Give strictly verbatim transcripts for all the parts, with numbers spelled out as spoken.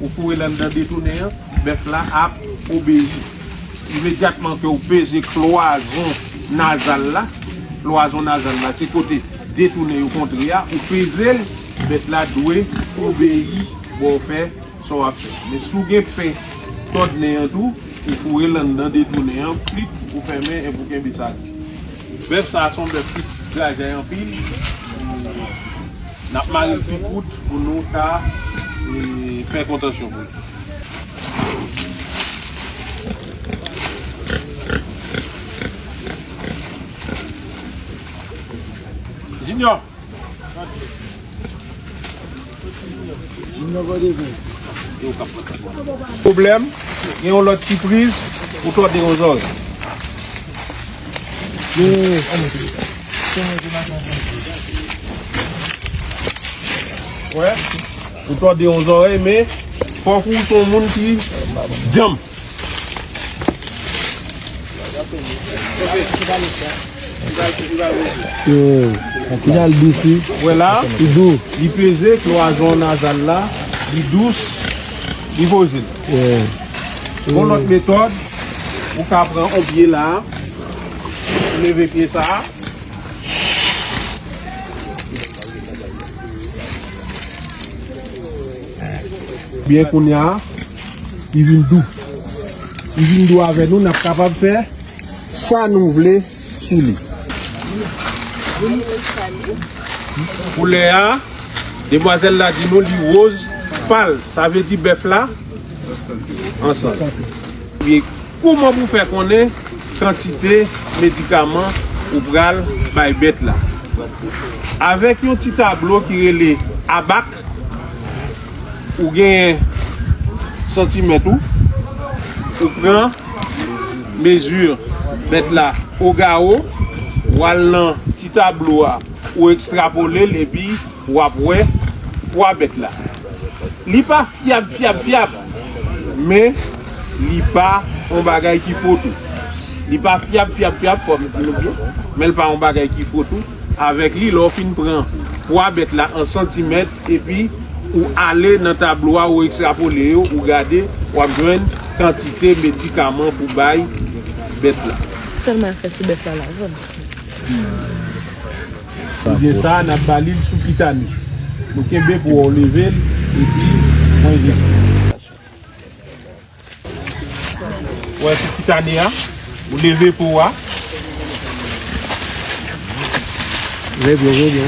Ou foure l anndan detounen an, bèf la ap obeyi. Imedyatman ke w peze klwazon nazal la, klwazon nazal la, se kote detounen yo kontre a, ou peze l, bèt la dwe obeyi ba w fè sa w ap fè. Men si w gen pen tòd nen an tou, ou foure l anndan detounen an, plit, ou fèmen epi w kenbe sa di. Bèf sa a se yon bèf ki grajay anpil. N ap mare l pi kout pou nou ka, e, fè kontansyon pou li. Junior! Pwoblèm, gen yon lòt sipriz, ou tòde yon zòrèy. Wè, ou tòde yon zòrèy, men fòk ou se yon moun ki djanm. Yo, li al dous, wi. Wè la, li dous. Li peze klwazon nazal la, li dous, li poze l. Yeah. Yon lòt metòd, ou ka pran yon pye la, ou leve pye sa a. Byen kounye a, li vin dou. Li vin dou avè nou, n ap kapab fè sa nou vle sou li. Koulè a, demwazèl la di nou li woz pal, sa vle di bèf la an sante. Ebyen, kòman pou fè konnen kantite medikaman ou pral bay bèt la? Avèk yon ti tablo ki rele abak, ou genyen santimèt ou, ou pran mezi bèt la o gawo, w al nan ti tablo a, ou ekstrapole l epi w ap wè pwa bèt la. Li pa fyab, fyab, fyab, men li pa yon bagay ki fo tou. Li pa fyab, fyab, fyab, fò m di nou byen, men li pa yon bagay ki fo tou. Avèk li, lè w fin pran pwa bèt la an santimèt, epi ou ale nan tablo a, ou ekstrapole yo, ou gade, w ap jwenn kantite medikaman pou bay bèt la. Sèlman fè sou bèf la, la vann. Pou gen sa, n ap ba li l sou kitane. Nou kenbe pou w leve l, epi manje. Wè, sou kitane a, ou leve po a. Leve, leve.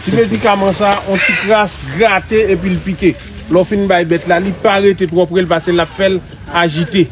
Ti medikaman sa, on ti kras grate epi l pike. Lè w fin bay bèt la, li pa rete twò pre l pase l ap fè l ajite.